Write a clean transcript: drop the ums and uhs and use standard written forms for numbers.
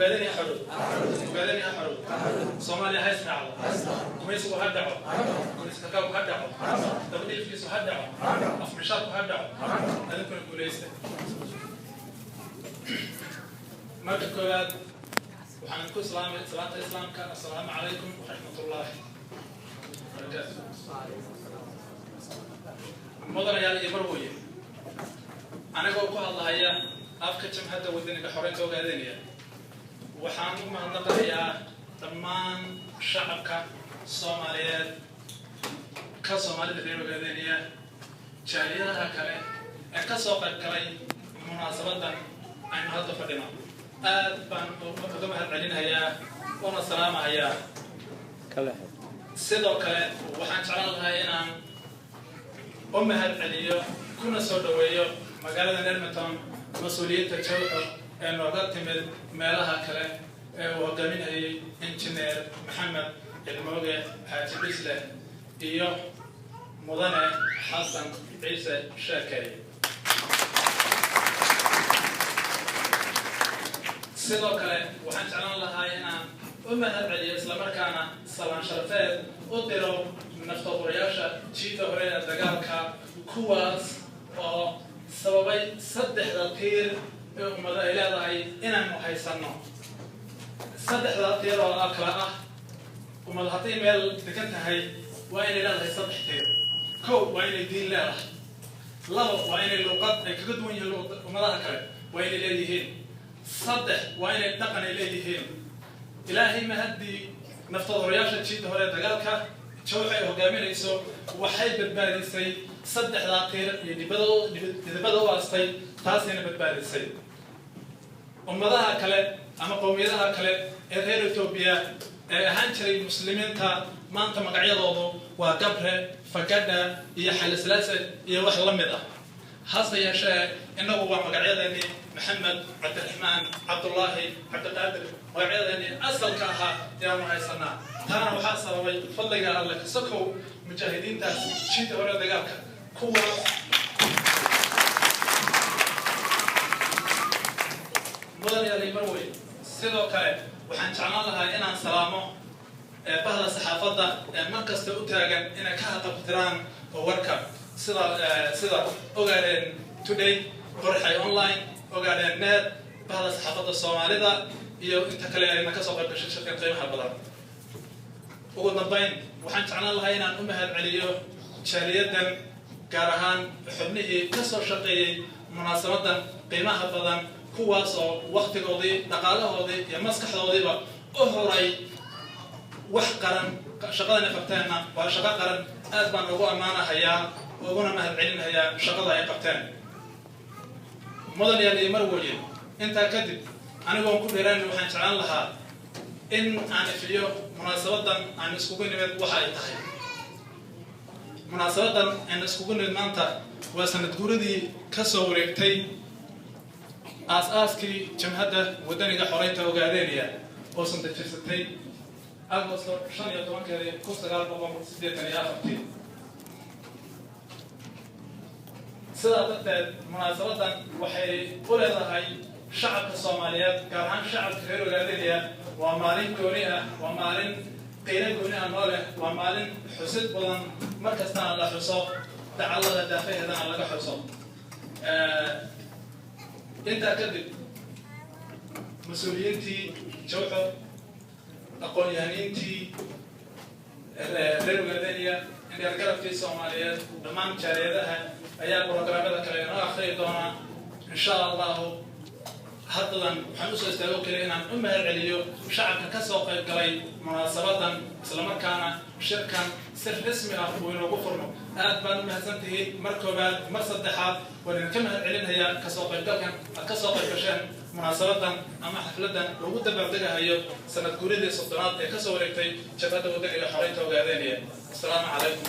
Ogaadeen ha xorowdo! Ogaadeen ha xorowdo! Soomaaliya ha israacdo! Gumaysigu ha dhaco! Gumaysikakaagu ha dhaco! Dabadhiifkiisu ha dhaco! Afmishaadku ha dhaco! Adinkuna guulaysta. Marka koowaad waxaan ku islaamay salaanta Islaamka: assalaamu calaykum waraxmatullaahi barakaatu. Mudanayaal iyo marwooye, anigoo ku hadlahaya afka Jamhadda Wadaniga Xoreynta Ogaadeynaya, waxaan u mahadnaqayaa dhammaan shacabka Soomaaliyeed, ka Soomaalida reer Ogaadeynaya, jaaliyadaha kale ee ka soo qayb galay munaasabadan aynu hadda fadhino. Aad baan uga mahad celinayaa una salaamahayaa. Sidoo kale waxaan jeclaan lahay inaan u mahad celiyo kuna soo dhaweeyo magaalada Edmonton mas-uuliyiinta Jawxo ee nooga timid meelaha kale ee uu hogaaminayay Injineer Maxamed Cilmooge Xaaji Bisleh iyo Mudane Xasan Ciise Sheekey. Sidoo kale waxaan jeclaan lahaa inaan u mahad celiyo, islamarkaana salaan sharafeed u diro naftoodurayaasha jiida hore ee dagaalka, kuwaas oo sababay saddexda tiir ee ummado ay leedahay inaanu haysanno. Saddexda tiir oo kala ah, ummad hadday meel degan tahay waa inay leedahay saddex tiir: kow, waa inay diin leedahay; labo, waa inay luqad ay kaga duwan yihiin ummadaha kale waa inay leeyihiin; saddex, waa inay dhaqan ay leeyihiin. Ilaahay mahaddii, naftoodurayaasha jiidda hore dagaalka Jawxa ay hogaaminayso waxay badbaadisay saddexdaa tiir iyo dhibada u aastay, taasayna badbaadisay. Ummadaha kale ama qowmiyadaha kale ee reer Etoobiya ee ahaan jiray Muslimiinta, maanta magacyadoodu waa Gabre, Fagadha iyo Xayleslaase iyo wax la mid ah. Hase yeeshee innagu waa magacyadeeni: Maxamed, Cabdiraxmaan, Cabdullaahi, Cabdiqaadir. Magacyadeeni asalka ahaa ayaanu haysanaa. Taana waxaa sababay fadliga Alle kasokow mujaahidiintaas jidda hore dagaalka, kuwaas. Mudan yaali marwey, sidoo kale waxaan jeclaan lahaa inaan salaamo bahda saxaafadda ee mar kasta u taagan inay ka haqabtiraan warka, sida Ogaadeen Today, Qorxay Online, Ogaadeen Net, bahda saxaafadda Soomaalida iyo inta kale ayna kasoo qayb gashay shirkan qiimaha badan. Ugu dambayn waxaan jeclaan lahaa inaan u mahad celiyo jaaliyadan, gaar ahaan xubnihii ka soo shaqeeyey munaasabadan qiimaha badan, kuwaas oo waktigoodii, dhaqaalahoodii iyo maskaxdoodiiba u huray wax qaran. Shaqadan ay qabteenna waa shaqo qaran. Aad baan ugu ammaanahayaa uguna mahad celinahayaa shaqada ay qabteen. Mudan yaal iyo marweye, intaa kadib anigoon ku dheeraan, waxaan jeclaan lahaa in aan ifiyo munaasabadan aan iskugu nimid waxa ay tahay. Munaasabadan aan iskugu nimid maanta waa sanad guuradii ka soo wareegtay aas-aaskii Jamhadda Wadaniga Xoreynta Ogaadeynaya oo sandajirsatay Agosto 15-keedii 1984-tii. Sidaa darteed munaasabadan waxay u leedahay shacabka Soomaaliyeed, gaar ahaan shacabka reer Ogaadeynaya, waa maalin gooni ah, waa maalin qiilo gooni ah noo leh, waa maalin xusid badan, mar kastana la xuso, dacallada daafaheedana laga xuso. Intaa kadib mas-uuliyiintii Jawxo, aqoon-yahaniintii reer Ogaadeynaya, indheergarabkii Soomaaliyeed, dhammaan jaaliyadaha ayaa programmada kale inoo akriyi doonaa, insha Allahu. Haddadan waxaan usoo istaago keliya inaan u mahad celiyo shacabka ka soo qayb galay munaasabadan, islamarkaana shirkan si rasmi ah uu inoogu furmo. Aad baan u mahadsan tihiin mar koobaad, mar saddexaad waan idinka mahad celinayaa kasoo qaybgalkan aad kasoo qayb gasheen munaasabadan ama xafladan loogu dabaaldegahayo sanad guuridii 30aad ee kasoo wareegtay Jabhadda Wadaniga Xoreynta Ogaadeynaya. Asalaamu calaykum.